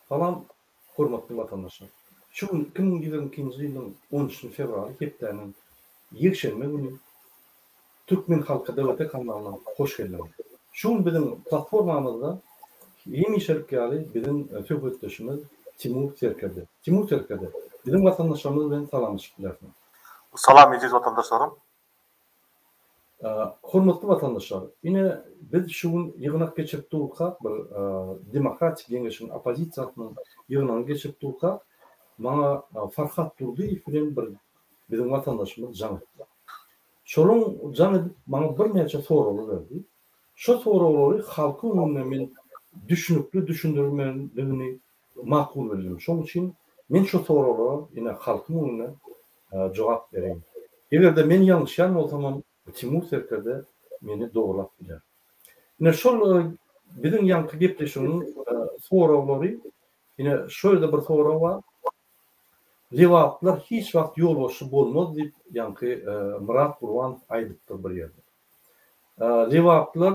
Salam hormatly watandaşlar. Şu gün 2022-nji ýylyň on üçünji fewraly hepdäniň ýekşenbe güni Türkmen halky DWT kanalyna hoş geldiňiz. Şu gün biziň platformamyzda hemişelik ýaly biziň söhbetdeşimiz Timur Serkerde. Timur Serkerde, biziň watandaşlarymyz bilen salamlaşyp bilersiňiz. Salam eziz watandaşlarym. Hormatly watandaşlar, ine biz şu gün ýygnak geçirip durkak, bir Demokratik Geňeşiň oppozisiýasynyň ýygnagyny geçirip durkak, maňa Farhat Durdyýew bilen bir biziň watandaşymyz jaň etdi. Şonuň jaň edip maňa birnäçe soraglar berdi. Şo soraglary halkyň öňünde men düşünikli düşündirmelidigini makul bildim. Şonuň üçin men şo soraglara ine halkyň öňünde jogap bereýin. Eger-de men ýalňyşýan bolsamam Timur serkerde meni dogrulap biler. Ine şol biziň ýaňky gepleşigiň soraglary ine şo ýerde bir sorag bar. Lebaplylar hiç wagt ýolbaşçy bolmaz diýip ýaňky Myrat Gurbanow aýdypdyr bir ýerde. Lebaplylar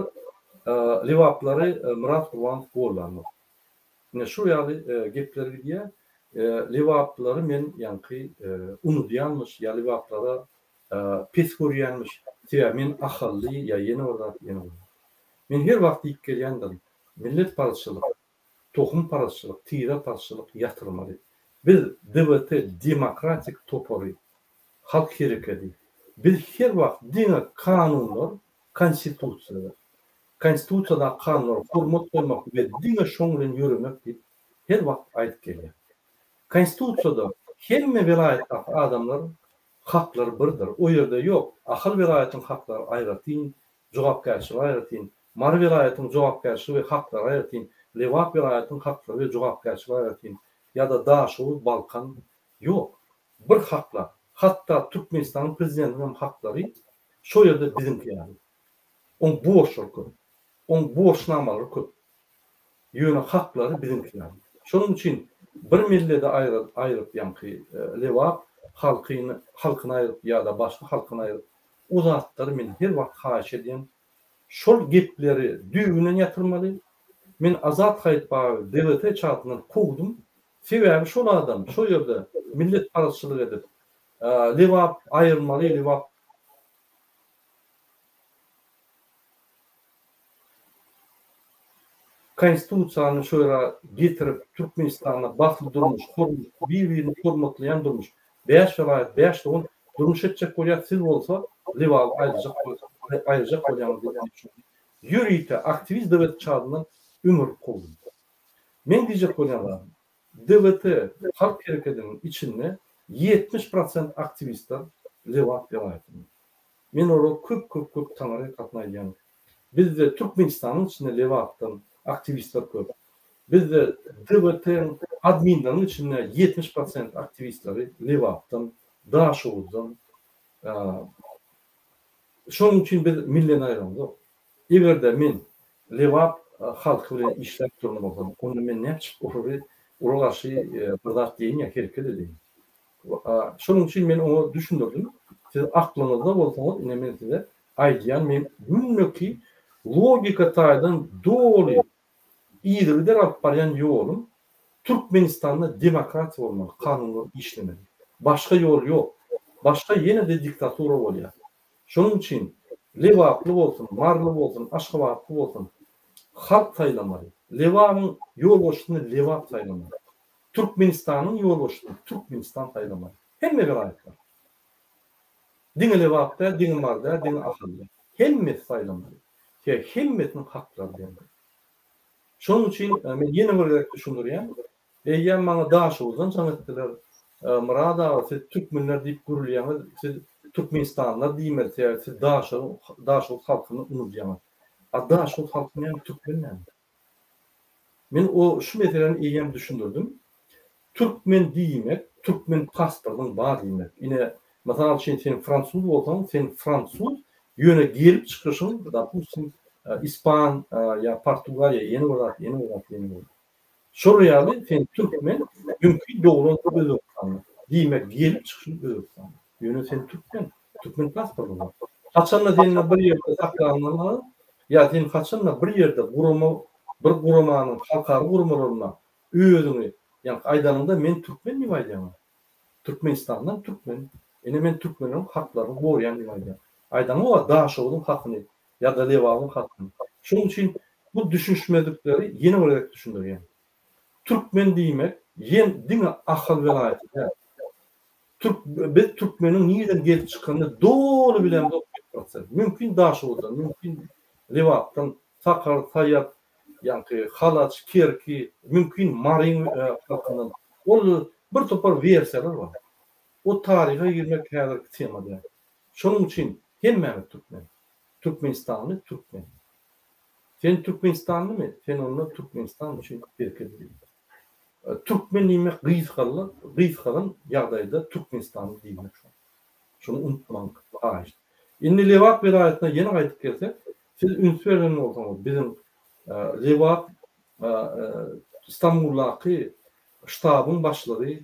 Lebaplylary Myrat Gurbanow gollanok. Ine şu ýaly gepler gidýär. Lebaplylary men ýaňky unudýanmyş ýa lebaplara pes görýänmiş. Sebäbi men ahally ýa ýene bir zat ýene bir zat. Men her wagt diýip gelýändirin. Milletparazçylyk, tohumparazçylyk, tireparazçylyk ýatyrmaly. Biz DWT demokratik topary, halk herekedi. Biz her wagt diňe kanunlar, konstitusiýa, Konstitusiýadaky kanunlara hormat goýmak we diňe şoň bilen ýöremek diýip her wagt aýdyp gelýär. Konstitusiýada hemme welaýatdaky adamlar haklary birdir. O ýerde ýok, Ahal welaýatyň haklary aýratyn, jogapkärçiligi aýratyn, Mary welaýatyň jogapkärçiligi we haklary aýratyn, Lebap welaýatyň haklary we jogapkärçiligi aýratyn ýa-da Daşoguz, Balkan ýok. Bir haklar. Hatda Türkmenistanyň prezidentiniň hem haklary şo ýerde biziňki ýaly. Oň borçlary köp. Oň borçnamalary köp. Ýöne haklary biziňki ýaly. Şonuň üçin bir milledi aýryp ýaňky Lebap halkyny halkyny aýryp ýa-da başga halkyny aýryp o zatlary men her wagt haýyş edýän şol gepleri düýbünden ýatyrmaly. Men Azat Haýytbaýewi DWT çatyndan kowdum. Sebäbi şol adam şo ýerde milletparazçylyk edip Lebap aýyrmaly Lebap Konstitusiýany şu ýere getirip Türkmenistanda bagtly durmuş, hormat, bir-birini hormatlaýan durmuş, bäş welaýat, bäş dogan durmuş etjek bolýar, siz bolsa Lebaby aýyrjak aýyrjak bolýaňyz diýip men şony ýörite aktiwist DWT çadyndan ömürlik kowdum. Meň diýjek bolýan zadym, DWT halk herekediniň içinde 70 prosent aktiwistler Lebap welaýatynda. Men olara köp köp köp taňryýalkasyn aýdýan. Bizde Türkmenistanyň içinde Lebapdan aktiwistler köp. Bizde DWT-niň adminleriniň içinde 70 prosent aktiwistleri Lebapdan, Daşoguzdan. Şonuň üçin biz milleni aýramzok. Eger-de men Lebap halky bilen işläp duran bolsam, onda men näçip olary olara garşy bir zat diýeýin ýa hereket edeýin? Şonuň üçin men oňa düşündirdim. Siz aklyňyzda bolsaňyz, ine men size aýdýan, men gündeki logika taýdan doly yzygider alyp barýan ýolum Türkmenistanda demokratiýa bolmaly, kanunlar işlemeli. Başga ýol ýok. Başga ýene-de diktatura bolýar. Şonuň üçin lebaply bolsun, maryly bolsun, aşgabatly bolsun, halk saýlamaly. Lebabyň ýolbaşçysyny Lebap saýlamaly. Türkmenistanyň ýolbaşçysyny Türkmenistan saýlamaly. Hemme welaýatlar. Diňe Lebap däl, diňe Mary däl, diňe Ahal däl. Hemmesi saýlamaly. Sebäbi hemmesiniň haklary deňdir. Şonuň üçin men ýene bir gezek düşündirýän. Eýýäm maňa Daşoguzdan jaň etdiler. Myrat aga siz türkmenler diýip gürleýäňiz, siz türkmenistanlylar diýmeli, sebäbi siz Daşoguz halkyny unudýaňyz. A Daşoguz halky näme, türkmen näme? Men o şu meseläni eýýäm düşündirdim. Türkmen diýmek, türkmen pasportyň bar diýmek. Ine, mysal üçin sen fransuz bolsaň, sen fransuz, ýöne gelip çykyşyň, dopustim, ispan ýa portugal ýa ýene bir zat, ýene bir zat, ýene bir zat. Şol ýaly sen türkmen, mümkin doglan Özbegistanda. Diýmek, gelip çykyşyň Özbegistanda. Ýöne sen türkmen, türkmen pasportyň bar. Haçanda seni bir ýerde saklananda ýa sen haçanda bir ýerde gurama, bir guramanyň halkara guramalarynda. özüňi ýaňky aýdanyňda men türkmen diýip aýdýaň. Türkmenistandan türkmen. Ine men türkmenleriň haklaryny gorýan diýip aýdýaň. Aýdaňok-a Daşoguzyň hakyny ýa-da Lebabyň hakyny. Şonuň üçin bu düşünişmezlikleri ýene bir gezek düşündirýän. Türkmen diýmek ýen diňe Ahal welaýaty däl. Türk biz türkmeniň nireden gelip çykanyny doly bilemzok ýüz prosent. Mümkin Daşoguzdan, mümkin Lebapdan, Sakar, Saýat, ýaňky Halaç, Kerki, mümkin Maryň halkyndan. Ol bir topar wersiýalar bar. O taryha girmek häzirki tema däl. Şonuň üçin hemmämiz türkmen. Türkmenistanly türkmen. Sen türkmenistanlymy? Sen onda Türkmenistan üçin hereket edip. Türkmen diýmek gysgalyp, gysgalan ýagdaýda Türkmenistanly diýmek şol. Şuny unutmaň haýyşt. Indi Lebap welaýatyna ýene gaýdyp gelsek, siz üns beren bolsaňyz biziň Lebap Stambuldaky ştabyň başlygy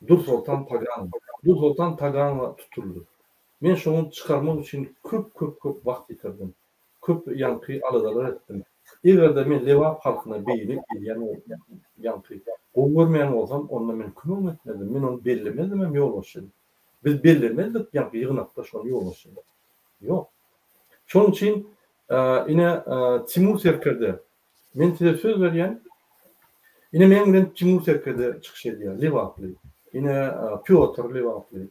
Dursoltan Taganowa. Dursoltan Taganowa tutuldy. Men şoňy çykarmak üçin köp köp köp wagt ýitirdim. Köp ýaňky aladalar etdim. Eger-de men Lebap halkyna beýle edýän ýaňky gowy görmeýän bolsam, onda men kömegem etmezdim. Men ony bellemezdim hem ýolbaşçy edip. Biz bellemezdik ýaňky ýygnakda şony ýolbaşçy edip. Ýok. Şonuň üçin ine Timur serkerde, men size söz berýän, ine meň bilen Timur serkerde çykyş edýär, lebaply. Ine Pýotr lebaply.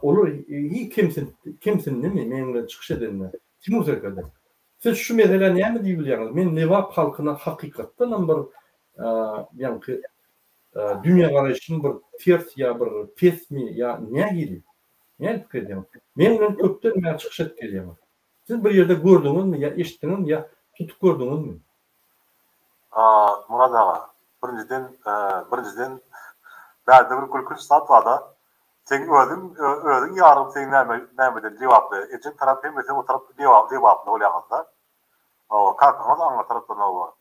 Olar hiç kemsindimi meň bilen çykyş edende? Timur serkerde, siz şu meselä näme diýip bilýäňiz? Men Lebap halkyna hakykatdanam bir ýaňky dünýägaraýşym bir ters ýa bir pesmi ýa nähili? Näme pikir edýäňiz? Meň bilen köpden bäri çykyş edip gelýäňiz. Siz bir ýerde gördüňizmi ýa eşitdiňizmi ýa tutup gördüňizmi? Myrat aga, birinjiden, birinjiden bärde bir gülkünç zat barda, seň özüň, özüň ýarym seň näme, nämeden lebaply, ejeň tarap hemmesi o tarap lebap, lebaply bolýaňyzda. Hawa, kakaňyz aňry tarapdan hawa.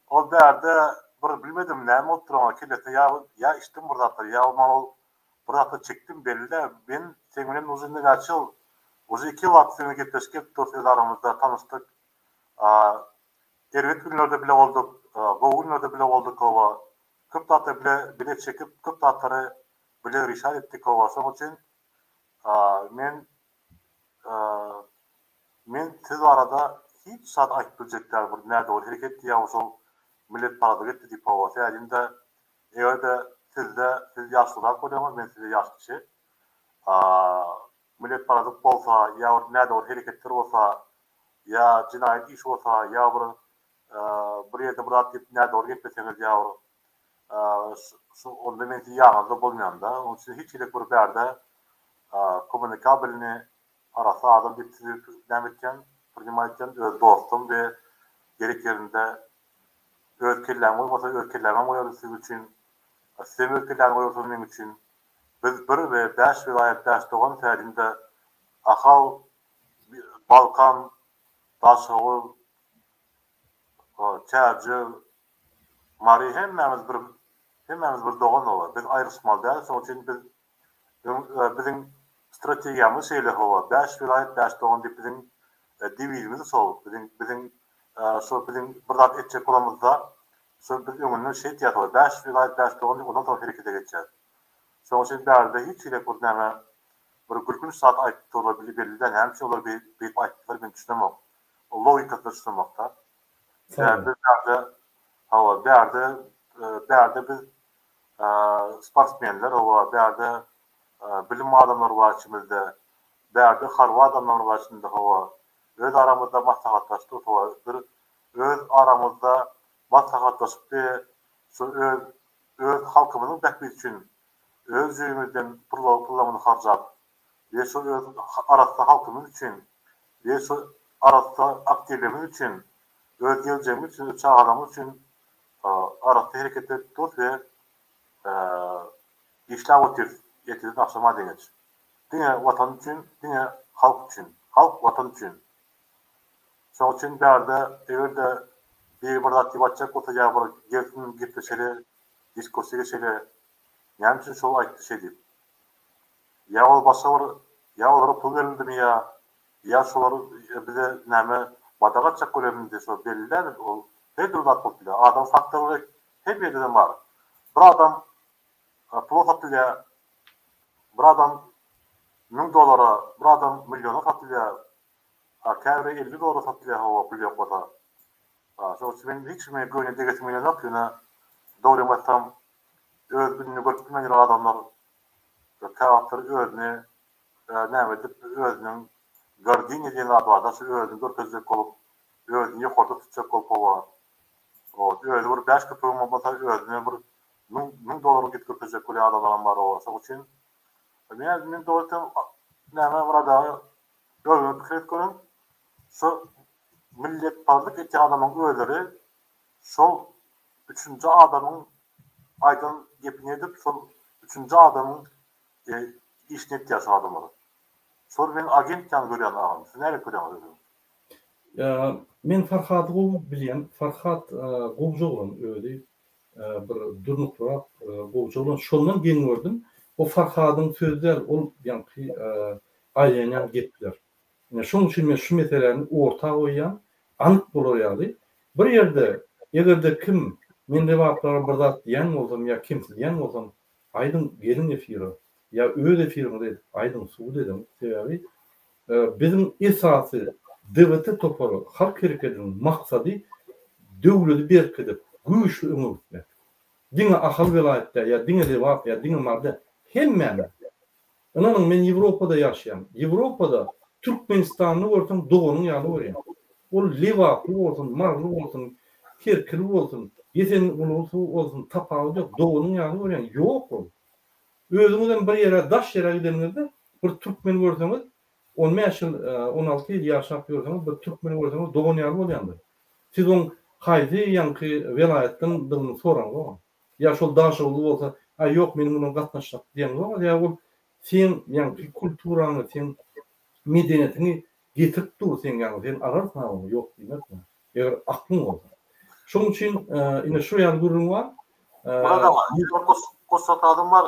Ol bärde bir bilmedim näme bolupdyr oňa kellesine ýa, ýa içdim bir zatlar, ýa bolman ol bir zatlar çekdim belli däl. Men seň bilen uje indi näçe ýyl, uje iki ýyl wagt seň bilen gepleşik edip durus öz aramyzda tanyşdyk. Erbet günlerde bile bolduk, gowy günlerde bile bolduk hawa. Köp zatlary bile bile çekip, köp zatlary bile rişat etdik hawa. Şonuň üçin men men siz barada hiç zat aýdyp biljek däl, bir nädogry hereket etdi ýa şol milletparazlyk etdi diýip hawa. Sebäbi eger-de sizde siz ýaşulurak bolýaňyz, men sizde ýaş kiçi. Milletparazlyk bolsa ýa bir nädogry hereketler bolsa, ýa jenaýat işi bolsa, ýa bir bir ýerde bir zat diýip nädogry gepleseňiz ýa bir şu onda men siziň ýanyňyzda bolmaýan-da. Onuň üçin hiç hili bir bärde kommunikabelny arassa adam diýip sizi näme etýän, priнимать etýän, öz dostum we gerek ýerinde öz kellämi goýmasa öz kellämem goýaryn siz üçin. Sizem öz kelläňizi goýarsyňyz meň üçin. Biz bir we bäş welaýat bäş dogan täjinde Ahal Balkan Daşoguz Çärjew Mary hemmämiz bir hemmämiz bir dogan oba biz aýryşmaly däl şoň üçin biz öň biziň strategiýamyz şeýle howa bäş welaýat bäş dogan diýip biziň dewizimiz şol biziň biziň şo biziň bir zat etjek bolamyzda şo biz öňünden şeýtýäs howa bäş welaýat bäş dogan diýip ondan soň herekete geçýäs şoň üçin bärde hiç hili bir näme bir gülkünç zat aýdyp durlar belli däl näme üçin olar beýdip aýtdylar men düşünemok o logikasyna düşünemokda sebäbi biz bärde hawa bärde bärde biz sportsmenler hawa bärde bilim adamlary bar içimizde bärde harby adamlar bar içinde hawa öz aramyzda maslahatlaşdyk hawa bir öz aramyzda maslahatlaşyp we şu öz öz halkymyzyň bähbidi üçin öz jübimizden pullarymyzy harjap we şu öz arassa halkymyz üçin we şu arassa aktiwlerimiz üçin, öz geljegimiz üçin, öz çagalarymyz üçin arassa hereket edip durus we işläp otyrys ertirden agşama deňeç. Diňe Watan üçin, diňe halk üçin. Halk Watan üçin. Şonuň üçin bärde eger-de biri bir zat diýip aýtjak bolsa ýa bir gelsin gepleşeli, diskussiýa geçeli, näme üçin şol aýtdy şeý diýip. Ýa ol başga bir, ýa olara pul berildimi ýa, ýa şolar bize näme badak atjak bolýarmydy şo belli däl ol her dürli zat bolup bilýär. Adam faktory. Hemme ýerde-dem bar. Bir adam pula satylýar, bir adam 1000 dollara, bir adam milliona satylýar, a käbiri 50 dollara satylýar hawa pul ýok bolsa. Şonuň üçin men hiç kime göwne degesim gelenok, ýöne dogrymy aýtsam öz gününi görüp bilmän ýören adamlar käwagtlar özüni näme edip özüniň gordynya diýen zady bar-da, şu özüni görkezjek bolup, özüni ýokarda tutjak bolup hawa özi bir bäş köpegem bolmasa özüne bir müň dollar gidip görkezjek bolýan adamlaram bar hawa şoň üçin men men dogry aýtsam näme Myrat aga özüňiz pikir edip görüň şu milletparazlyk etýän adamlaryň özleri şol üçünji adamyň aýdan gepini edip şol üçünji adamyň işini etýär şol adamlar. Şol men agent ýaly görýän agam. Siz nähili görýäňiz özüňiz? Men Farhady gowy bilýän. Farhat gowja oglan özi bir durnuklyrak gowja oglan. Şondan geň gördüm. O Farhadyň sözi däl ol ýaňky aýlanýan gepler. Ine şoň üçin men şu meseläni orta goýýan, anyk bolar ýaly. Bir ýerde eger-de kim men lebaplara bir zat diýen bolsam ýa kemsidýän bolsam, aýdyň geliň efire ýa öz efiriňizi edip aýdyň subut ediň. Sebäbi biziň esasy DWT topary halk herekediniň maksady döwledi berkidip güýçli öňe gitmek. Diňe Ahal welaýat däl ýa diňe Lebap ýa diňe Mary däl hemmämiz. Ynanyň men Ýewropada ýaşaýan. Ýewropada Türkmenistanly görseň doganyň ýaly görýäň. Ol Lebaply bolsun, Maryly bolsun, Kerkili bolsun, Esengulusy bolsun tapawudy ýok, doganyň ýaly görýäň. Ýok ol. Özüňizem bir ýere daş ýere gideniňizde bir türkmeni görseňiz 15 ýyl, 16 ýyl ýaşap ýörseňiz bir türkmeni görseňiz dogan ýaly bolýandyr. Siz oň haýsy ýaňky welaýatdandygyny soraňzok. Ýa şol Daşoguzly bolsa, aý ýok meniň bilen gatnaşjak diýeňzok, ýa ol seň ýaňky kulturaňy, seň medeniýetiňi getirip dur seň ýanyňa, sen alarsyň-a ony, ýok diýmersiň-ä, eger aklyň bolsa. Şonuň üçin ine şu ýaly gürrüň bar. Myrat aga, bir goşjak zadym bar,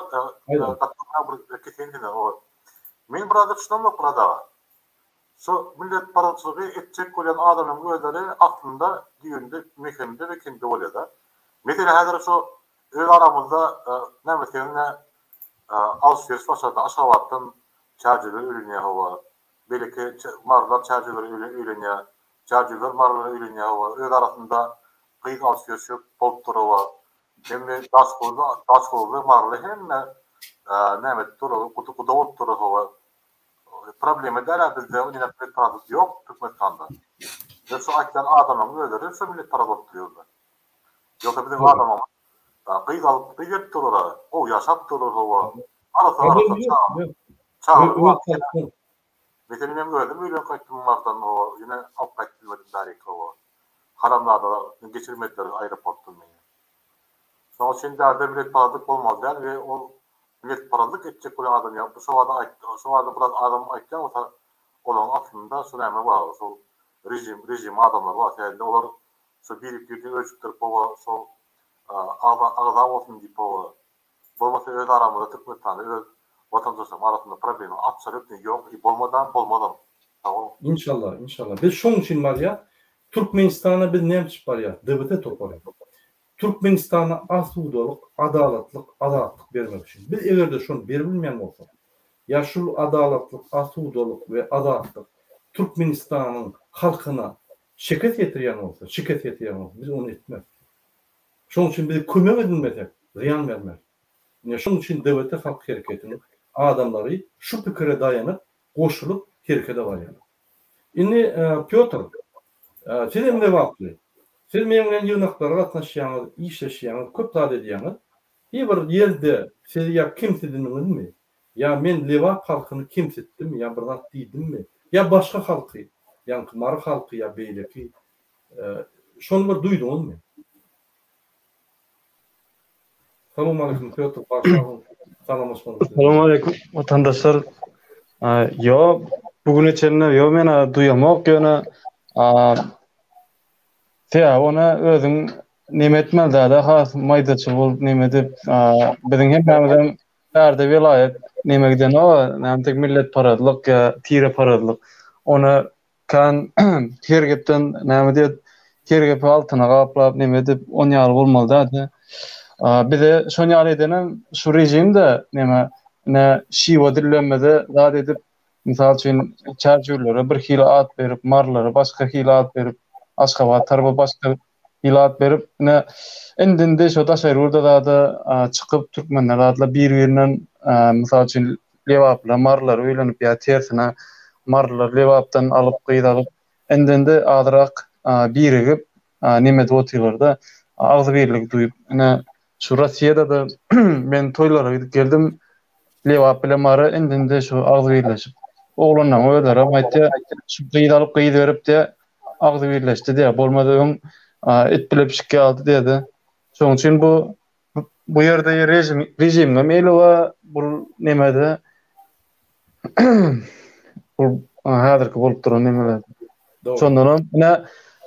bir keseýin diňe. Men bir zada düşünemok Myrat aga. Şu milletparazçylygy etjek bolýan adamlaryň özleri aslynda düýbünde mehemde we kende bolýada. Meselem häzir şu öz aramyzda näme seňle alyş-beriş başlady Aşgabatdan Çärjewler öýlenýär hawa, beýleki marylar Çärjewlere öýlenýär, Çärjewler marylara öýlenýär hawa, öz arasynda gyz alyş-berişi bolup dur hawa. Hemme Daşhowuzly Daşhowuzly maryly hemme näme edip dur guda bolup dur hawa. Problema däl-ä bizde o milletparazlyk ýok Türkmenistanda. Ve şu aýtýan adamlaryň özleri şu milletparaz bolup durýarlar. Ýogsa biziň adamlarymyz gyz alyp gyz berip durlar-a, gowy ýaşap durlar hawa. Arassa arassa çaga. Çaga bar. Meselem meň özüm öýlenip gaýtdym Mardan hawa, ýöne alyp gaýdyp bilmedim bärik hawa. Haramzadalar geçirmediler aeroportdan meni. Şonuň üçin bärde milletparazlyk bolmaly däl we ol milletparazlyk etjek bolýan adam ýa şo barada aýt şo barada biraz adam aýtýan bolsa olaryň aslynda şo näme bar şol režim režimiň adamlary bar sebäbi olar şo biri birini öjükdirip hawa şo agza agza bolsun diýip hawa bolmasa öz aramyzda Türkmenistanda öz watandaşlaryň arasynda problema absolýutno ýok i bolmadam bolmazam sag boluň. Inşallah inşallah biz şoň üçin barýas Türkmenistana biz näme üçin barýas DWT topary Türkmenistana asudalyk adalatlyk azatlyk bermek üçin biz egerde şony beribilmeýän bolsak ýa şul adalatlyk asudalyk we azatlyk Türkmenistanyň halkyna şekes ýetirýän bolsa şikes ýetirýän bolsa biz ony etmeris şoň üçin biz kömek edinmesek zyýan bermeris ine şoň üçin DWT halk hereketiniň adamlary şu pikire daýanyp goşulyp herekede barýarlar. Indi Pýotr, siz hem lebaply. Siz meň bilen ýygnaklara gatnaşýaňyz, işleşýäňiz, köp zat edýäňiz. Bir bir ýerde sizi ýa kemsidiniňizmi? Ýa men lebap halkyny kemsitdimmi ýa bir zat diýdimmi? Ýa başga halky, ýaňky mary halky ýa beýleki, şony bir duýduňyzmy? Salowmaleýkim Pýotr Bagşaow salamlaşmaly. Salowmaleýkim watandaşlar. Ýo bu güne çenli ýo men duýamok ýöne sebäbi ony özüň neme etmeli däde has maýdaçyl bolup neme edip biziň hemmämizem bärde welaýat neme gidenok näme tek milletparazlyk ýa tireparazlyk ony Kan her gepden näme diýet, her gepi altyna gaplap neme edip on ýaly bolmaly däldi. Bize şon ýaly edenem şu režim-de neme ine şiwa dillenmede zat edip mysal üçin çärjewlere bir hili at berip, marylara başga hili at berip, Aşgabat tarapa başga hili at berip ine indi-indi şo daşary ýurda zada çykyp türkmenler zatlar bir-birinden mysal üçin lebaplylar marylara öýlenip ýa tersine marylar lebapdan alyp gyz alyp indi-indi azrak birigip neme edip otyrlarda agzybirligi duýup ine şu Rossiýada-da men toýlara gidip geldim Lebap bilen Mary indi-indi şu agzybirleşip oglanlaryň özlerem aýtýar şu gyz alyp gyz berip diýä agzybirleşdi diýä bolmasa öň it bile pişik ýalydy diýdi. Şonuň üçin bu bu ýerde režim režimde meýli bar bul nemede bu häzirki bolup duran nemeler. Şondan hem ine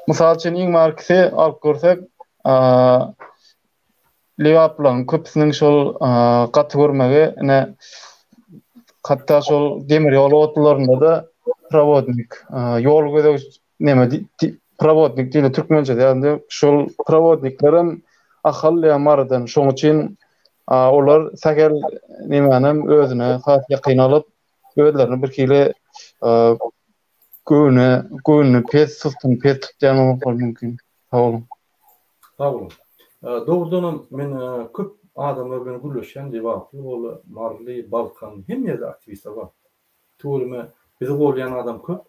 mysal üçin iň markisi alyp görsek Lebaplylaryň köpüsiniň şol gaty görmegi ine hatda şol demir ýol otlularynda-da prowodnik ýol gözegçi neme prowodnik diýilýär türkmençede ýa şol prowodniklerem Ahal ýa Marydan şoň üçin olar sähel nemänem özüne has ýakyn alyp özlerini bir hili göwne göwnüni pes sustuny pes tutýan bolmaklary mümkin. Sag boluň. Sag boluň. Dogrudanam men köp adamlar bilen gürleşýän lebaply bol, maryly, balkan hemme ýerde aktiwistler bar. Tüweleme bizi goldaýan adam köp.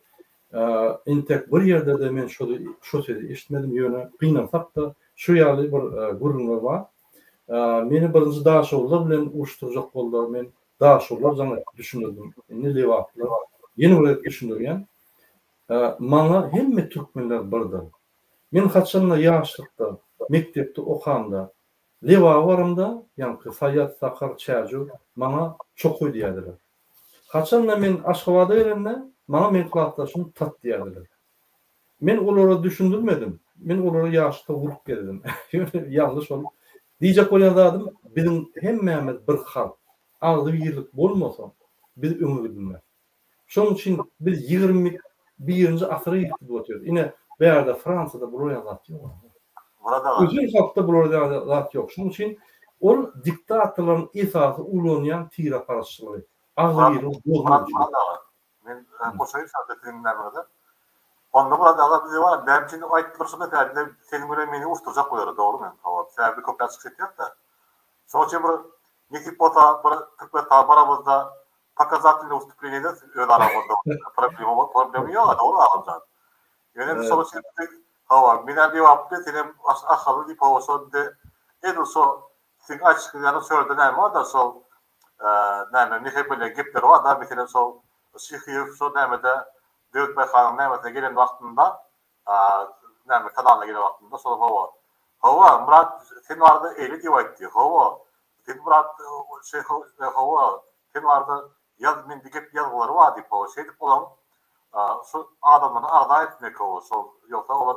Entek bir ýerde-de men şo şo sözi eşitmedim ýöne gynansak-da şu ýaly bir gürrüňler bar. Meni birinji daşoguzlar bilen uruşdyrjak boldular men daşoguzlar jaň etdi düşündirdim. Indi lebaplylar ýene bir gezek düşündirýän. Maňa hemme türkmenler birdir. Men haçanda ýaşlykda mekdepde okamda Lebaba baramda ýaňky Saýat, Sakar, Çärjew maňa çokaý diýerdiler. Haçanda men Aşgabada gelende maňa meň klasdaşym tat diýerdiler. Men olara düşündirmedim. Men olary ýaşlykda urup gezdim. Ýöne ýalňyş ol. Diýjek bolýan zadym biziň hemmämiz bir halk. Agzybirlik bolmasa biz öňe gidilmez. Şonuň üçin biz 21-nji asyra ýetip gidip otyrys. Ine, bärde Fransiýada bular ýaly zat ýok. Myrat aga. Ösen halkda bular ýaly zat ýok. Şonuň üçin ol diktatorlaryň esasy ulanýan tireparazçylygy. Agzybirligi bozmak üçin. Myrat aga, men goşaýyn şo ýerde siziň nämäňize. Onda Myrat aga bize bar, näme üçin aýtdylar şonda sebäbi bize seniň bilen meni uruşdyrjak bolýarlar, dogrymy? Hawa, sebäbi biz köpräk çykyş etýäris-de. Şonuň üçin bir nesip bolsa bir Türkmenistana baramyzda Pokazatelnyý wstupleniýe ederis öz aramyzda problema problema ýok dogry agamjan. Ýöne biz şonuň üçin biz hawa men hem lebaply sen hem ahally diýip hawa şo indi edil şo siziň aýtşyňyz ýaly şo ýerde näme barda şol näme MHP-le gepler barda meselem şol Şyhyýew şo nämede Döwletbaý hanyň nämesine gelen wagtynda näme kanalyna gelen wagtynda şol hawa hawa Myrat sen barada eýle diýip aýtdy hawa sen Myrat şeý hawa sen barada ýaz mende gep ýazgylary bar diýip hawa şeýdip olaň şu adamlary agza etmek hawa şol ýogsa olar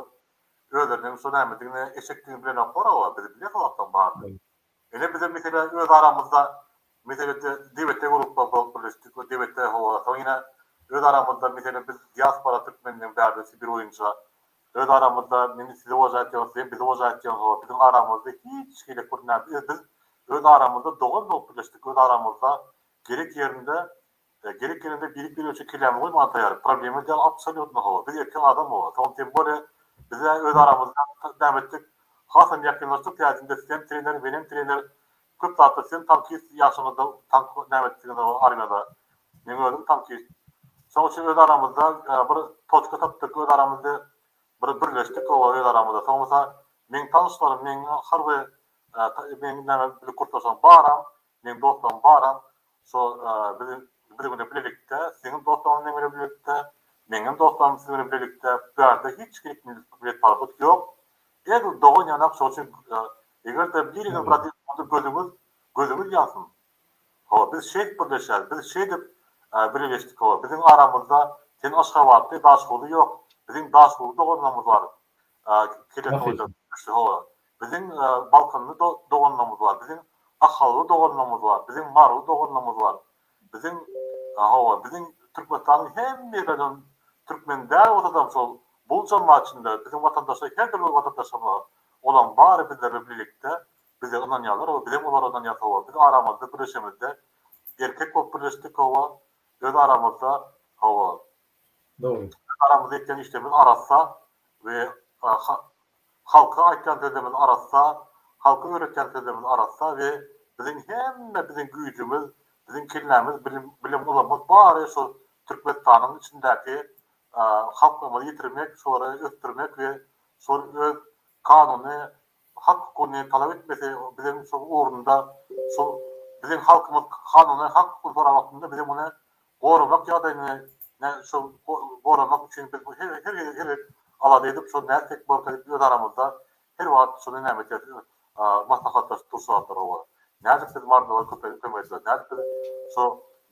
özleriniň şo nämedigini eşekdigini bilenoklar hawa biz bilýäs o zatlaryň baryny Ine bize mesele öz aramyzda meselede DBT grupda bolup birleşdik we DBT hawa soň ýene öz aramyzda mesele biz diaspora türkmenleň bärde Sibir boýunça öz aramyzda men sizi uwaža etýän sizem bizi uwaža etýäňiz hawa biziň aramyzda hiç hili bir näme biz öz aramyzda dogan bolup birleşdik öz aramyzda gerek ýerinde Gerek ýerinde birek birek üçin kellämizi goýmaga taýýar. Problema däl absolýutno hawa. Biz erkek adam hawa. Soň tem bolýa bizä öz aramyzda näme etdik. Hasam ýakynlaşdyk täjimde sizem trener menem trener. Köp zatda sizem tankist ýaşyňyzda tank näme etdiňiz hawa armiýada. Meň özüm tankist. Şoň üçin öz aramyzda bir toçka tapdyk öz aramyzda bir birleşdik hawa öz aramyzda. Soň bolsa meň tanyşlarym meň harby meň näme bile kursdaşlarym baram meň dostlarym baram Şo biz biz bilen bilelikde, siziň dostlaryňyz meň bilen bilelikde, meňem dostlarym siziň bilen bilelikde, bu ýerde hiç hili milletparazlyk ýok. Edil dogan ýanak şo üçin eger-de biriňiz bir zat bolsa gözüňiz gözüňiz ýansyn. Hawa biz şeýdip birleşýäris, biz şeýdip birleşdik hawa biziň aramyzda sen aşgabatly daşhowuzly ýok, biziň daşhowuzly doganlarymyz bar. Keletoýda hawa Biziň balkanly doganlarymyz bar, biziň ahally doganlarymyz bar, biziň maryly doganlarymyz bar. Biziň, hawa, biziň Türkmenistanyň hemme ýerlerinden türkmen däl bolsadam şol bul jemaat içinde biziň watandaşlar her dürli watandaşlarymyz bar. Olaryň bary bizler bilen birlikde. bize ynanýarlar we bizem olara ynanýas hawa. Biz aramyzda birleşemizde erkek bolup birleşdik hawa, öz aramyzda hawa. Dogry. Öz aramyzda etýän işlerimiz arassa we halka aýtýan sözlerimiz arassa, halka öwretýän sözlerimiz arassa we biziň hemme biziň güýjümiz, biziň kellämiz, bilim bilim ylymymyz bary şu Türkmenistanyň içindäki halklarymyzy ýetirmek, şolary ösdürmek we şol öz kanuny hak-hukugyny talap etmesi biziň şol ugrunda şol biziň halkymyz kanuny hak-hukugyny soran wagtynda biziň muny goramak ýagdaýyny şol goramak üçin biz her her her alada edip şol nätsek borka diýip öz aramyzda her wagt şony näme etýäs maslahatlaşyp durşy zatlar hawa nädip biz marylylara kömek etmeli nädip biz şo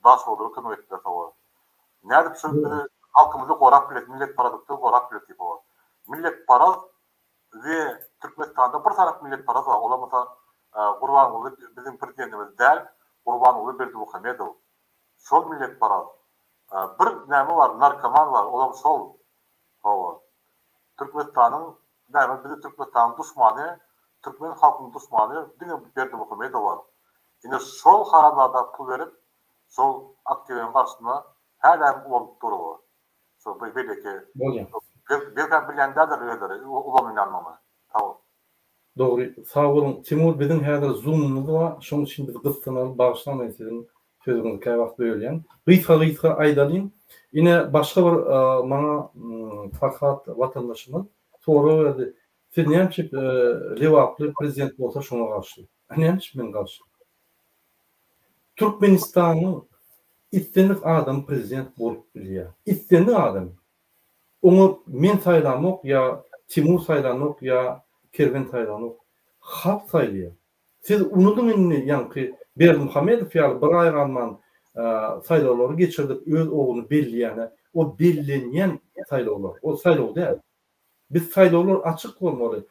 daşoguzlara kömek etmeli hawa nädip şol biz halkymyzy gorap bileris milletparazlykdan gorap bileris diýip hawa milletparaz We Türkmenistanda bir tarap milletparaz bar, olam bolsa Gurbanguly biziň prezidentimiz däl, Gurbanguly Berdimuhamedow. Şol milletparaz. Bir näme bar, narkoman bar, olam şol. Hawa. Türkmenistanyň näme bizi Türkmenistanyň duşmany, türkmen halkynyň duşmany diňe Berdimuhamedow bar. Ine şol haramzada pul berip, şol aktiwiniň garşysyna hälem ulanyp dur o. Şo bir beýleki. Bolýar. Belkäm bilýän däldir özleri ulanylýanyny. Sag bol. Dogry. Sag boluň. Timur biziň häzir zoomymyz bar. Şoň üçin biz gyssanaly bagyşlaň men siziň sözüňizi käwagt bölýän. Gysga gysga aýdalyň. Ine başga bir maňa Farhat watandaşymyz sorag berdi. Siz näme üçin Lebaply prezident bolsa şoňa garşy? Näme üçin men garşy? Türkmenistanyň islendik adamy prezident bolup bilýär. Islendik adam. Oňa men saýlamok ýa Timur saýlanok ýa Kerwen saýlanok. Halk saýlaýar. Siz unudyň indi ýaňky Berdimuhamedow ýaly bir aý galman saýlawlary geçirdip öz ogluny belleýäne o bellenýän saýlawlar. O saýlaw däl. Biz saýlawlar açyk bolmaly.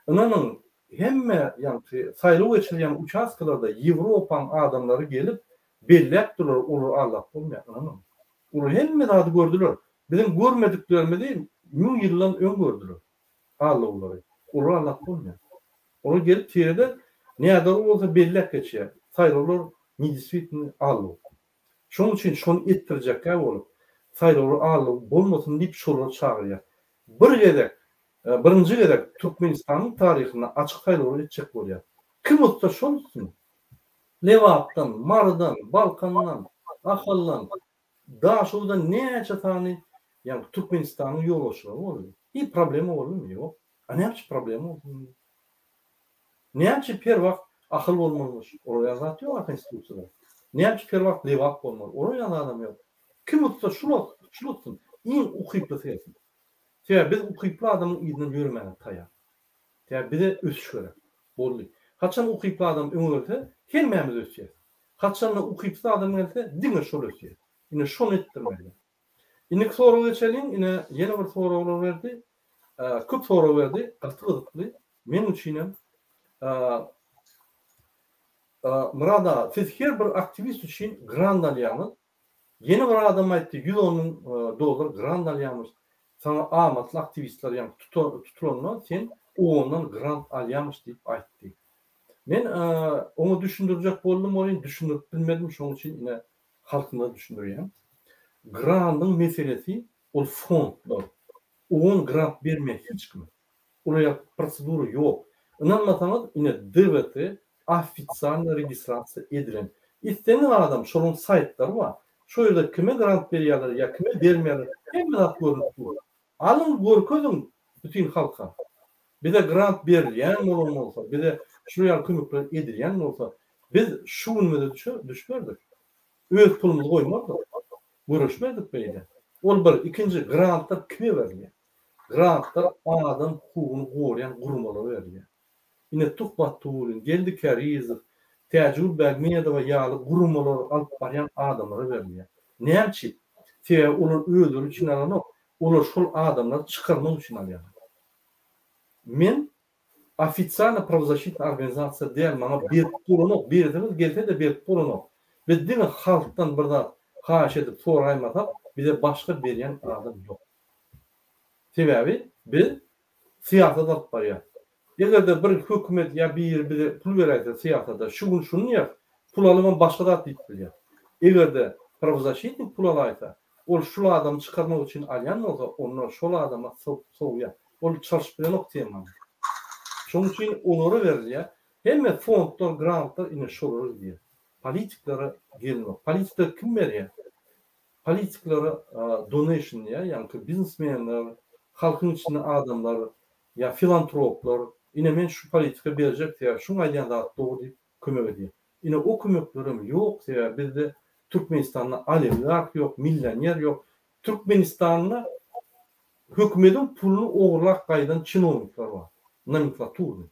Ynanyň, hemme ýaňky saýlaw geçirilýän uçastkalarda Ýewropaň adamlary gelip belläp durlar, olary aldap bolmaýar, ynanyň. Olar hemme zady gördüler. Biziň görmediklerimizi müň ýyldan öň gördüler. Aldawlary. Olary aldap bolmaýar. Olar gelip tirede nädogry bolsa belläp geçýär. Saýlawlar nediswitny aldaw. Şonuň üçin şony etdirjekkä bolup, saýlawlar aldaw bolmasyn diýip şolary çagyrýar. Bir gezek, birinji gezek Türkmenistanyň taryhynda açyk saýlawlar etjek bolýar. Kim utsa şol utsun. Lebapdan, Marydan, Balkandan, Ahaldan, Daşoguzdan näçe sany ýagny Türkmenistanyň ýolbaşçylary boldy. Hiç problema boldumy? Ýok. A näme üçin problema bolsun indi? Näme üçin per wagt Ahal bolmalymyş? Olar ýaly zat ýok-a konstitusiýada. Näme üçin per wagt Lebap bolmaly? Olar ýaly zadam ýok. Kim utsa şul şul utsun. Iň ukyplysy gelsin. Sebäbi biz ukyply adamyň yzyndan ýöremäge taýýar. Sebäbi bize ösüş gerek. Boldy. Haçan ukyply adam öňe gelse, hemmämiz ösýäs. Haçanda ukypsyz adam gelse, diňe şol ösýär. Ine şony etdirmeli. Indiki soraga geçeliň. Ine ýene bir soraglar berdi. Köp sorag berdi. Gaty gyzykly. Meň üçinem Myrat aga, siz her bir aktiwist üçin grant alýaňyz. Ýene bir adam aýtdy, 110 müň dollar grant alýamyş. Saňa amatly aktiwistler ýaňky tutulanda sen ondan grant alýamyş diýip aýtdy. Men oňa düşündirjek boldum welin düşündirip bilmedim, şonuň üçin ine halkymyza düşündirýän. Grandyň meselesi ol fondlar. OON grant bermeýär hiç kime. Olar ýaly prosedura ýok. Ynanmasaňyz ine DWT ofisialno registrasiýa edilen. Islendik adam şolaryň saýtlary bar. Şo ýerde kime grant berýärler ýa kime bermeýärler hemme zat görnüp dur. Alyň görkeziň bütin halka. Bize grant berilýän bolan bolsa, bize şular ýaly kömekler edilýän bolsa, biz şu günümize düşer, düşmerdik. Öz pulumyzy goýmazdyk. Göreşmezdik beýle. Ol bir. Ikinji, grantlar kime berilýär? Grantlar adam hukugyny goraýan guramalara berilýär. Ine, Tuhbatullin, Geldi Kärizow, Täjigül Begmedowa ýaly guramalary alyp barýan adamlara berilýär. Näme üçin? Sebäbi olar özleri üçin alanok, olar şol adamlary çykarmak üçin alýarlar. Men ofisialno prawozasitna organizasiýa däl, maňa berip bolanok, beresiňiz gelse-de berip bolanok. Biz diňe halkdan bir zat haýyş edip soraýmasak, bize başga berýän adam ýok. Sebäbi biz syýasat alyp barýas. Eger-de bir hökümet ýa biri bize pul beräýse syýasata, şu gün şuny diýýäs, pul alybam başga zat diýip bilýär. Eger-de prawozasşitnik pul alaýsa, ol şul adamy çykarmak üçin alýan bolsa, onda şol adama sowýar. Ol çalşyp bilenok temany. Şonuň üçin olara berilýär. Hemme fondlar, grantlar ine şolara gidýär. Politiklere gelinok. Politikler kim berýär? Politiklere donation diýýär, ýaňky biznesmenler, halkyň içinde adamlar ýa filantroplar, ine men şu politika berjek sebäbi şuň aýdýan zady dogry diýip kömek edýär. Ine o kömeklerem ýok sebäbi bizde Türkmenistanda oligarh ýok, millioner ýok. Türkmenistanda hökümediň puluny ogurlap gaýdan çinownikler bar, nomenklaturny.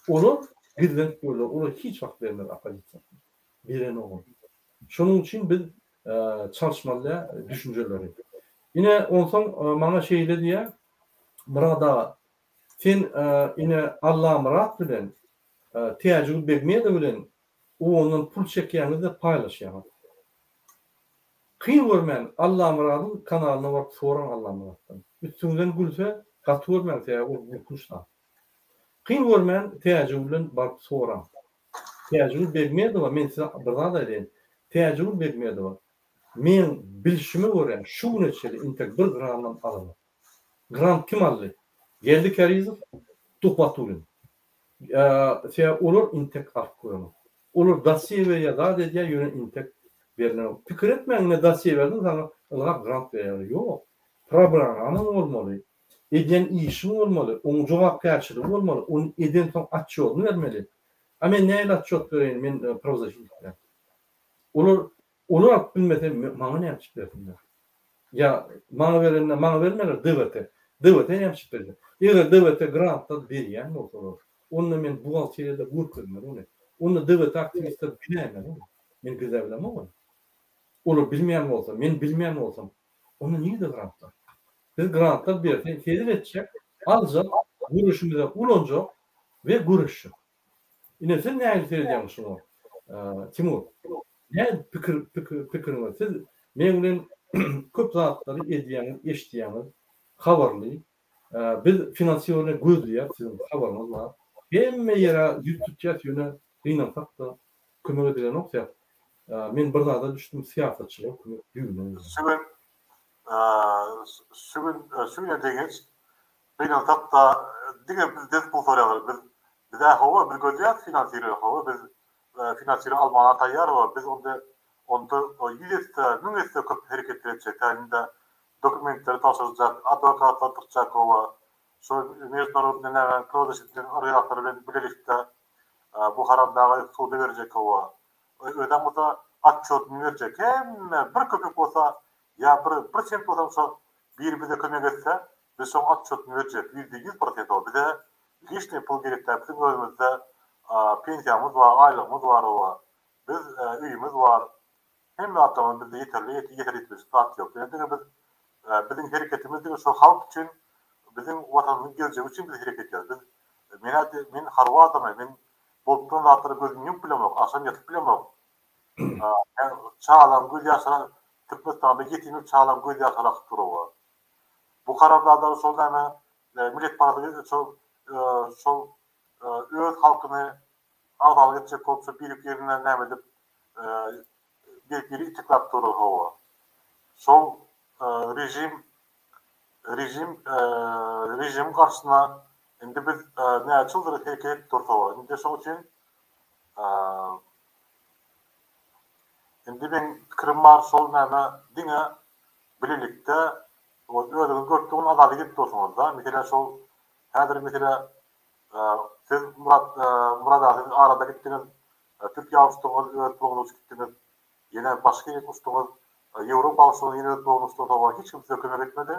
Olar gizlenip ýörler, olar hiç wagt bermez oppozisiýa. Berenok ol. Şonuň üçin biz çalyşmaly däl düşünjeleri. Ine onsoň maňa şeýle diýýär, Myrat aga, sen ine Allamyrat bilen, Täjigül Begmedow bilen ondan pul çekýäňiz-de paýlaşýaňyz. Kyn görmän Allamyradyň kanalyna baryp soraň Allamyratdan. Üstüňden gülse gaty görmäň sebäbi ol gülkünç zat. Kyn görmän Täjigülden baryp soraň. Täjigül Begmedowa men size bir zat aýdaýyn. Täjigül Begmedowa meň bilşime görä şu güne çenli intek bir gramam alanok. Grant kim aldy? Geldi Kärizow, Tuhbatullin. Sebäbi olar intek alyp görenok. Olar dosýe berýär, zat edýär, ýöne intek berlenok. Pikir etmäň, ine dosýe berdiň, saňa ylgap grant berýärler. Ýok. Programmaň bolmaly, edýän işiň bolmaly, oň jogapkärçiligi bolmaly, ony edensoň otçýodyny bermeli. A men nähili otçýot bereýin, men prawzasşitnik däl. Olar, olar alyp bilmese, maňa näme üçin bersinler? Ýa maňa berende maňa bermeler DWT. DWT näme üçin berýär? Eger DWT grantlar berýän bolsalar, onda men buhgalteriýada görkezmeli ony. Onda DWT aktiwistler biläýmeli ony. Men gizläp bilemok ony. Olar bilmeýän bolsa, men bilmeýän bolsam, onda nirede grantlar? Biz grantlar berse hezil etjek, aljak, göreşimize ulanjak we göreşjek. Ine siz nähili seredýäňiz şuňa Timur? Näme pikir pikiriňiz? Siz meň bilen köp zatlary edýäňiz, eşidýäňiz, habarly. Biz finansirowaniýa gözleýäs, siziň habaryňyz bar. Hemme ýere ýüz tutýas, ýöne gynansak-da kömek edilenok sebäp men bir zada düşdüm, syýasatçylara kömek düýbünden edilenok. Şu gün şu gün şu güne deňeç Gynansak-da, diňe bizden pul soraýarlar. Biz, biz-ä hawa, biz gözleýäris finansirowaniýa, hawa, biz finansirowaniýa almaga taýýar, hawa, biz onda, onda ýüz esse, müň esse köp hereketler etjek, indi dokumentleri tabşyrjak, adwokatlar tutjak, hawa, şo meždunarodnyý näme, prawozasşitnyý organizasiýalar bilen bilelikde bu haramdagy suda berjek, hawa, özem bolsa otçýotyny berjek, hemme bir köpük bolsa ýa bir, bir sent bolsa şo biri bize kömek etse, Biz şoň otçotny berjek 100% prosent o bize lişniý pul gerek däl biziň özümizde pensiýamyz bar aýlygymyz bar oba biz öýümiz bar hemme zatlarymyz bizde ýeterli ýeter ýetmejek zat ýok ýöne diňe biz biziň hereketimiz diňe şo halk üçin biziň watanymyzyň geljegi üçin biz hereket edýäris biz menä men harby adamy men bolup duran zatlara gözümi ýumup bilemok agşam ýatyp bilemok çagalaryň göz ýaşlary Türkmenistanda ýetimlik çagalaryň göz ýaşlary akyp dur oba Bu haramzadalar şol näme milletparazlyk şol şol öz halkyny agzalyk etjek bolup şol birek ýerine näme edip birek ýeri itekläp durlar hawa. Şol režim režim režimiň garşysyna indi biz näçe ýyldyr hereket edip durus hawa. Indi şoň üçin indi meň pikirim bar şol näme diňe Bilelikde özüňiz görüp durun azarly gelip dursuňyzda. Meselem şol häzir mesele siz Murat Murat aga siz arada gitdiňiz Türkiýä uçduňyz öz puluňyza uçup gitdiňiz. Ýene başga ýere uçduňyz Ýewropa uçduňyz ýene öz puluňyza uçduňyz hawa hiç kim size kömek etmedi.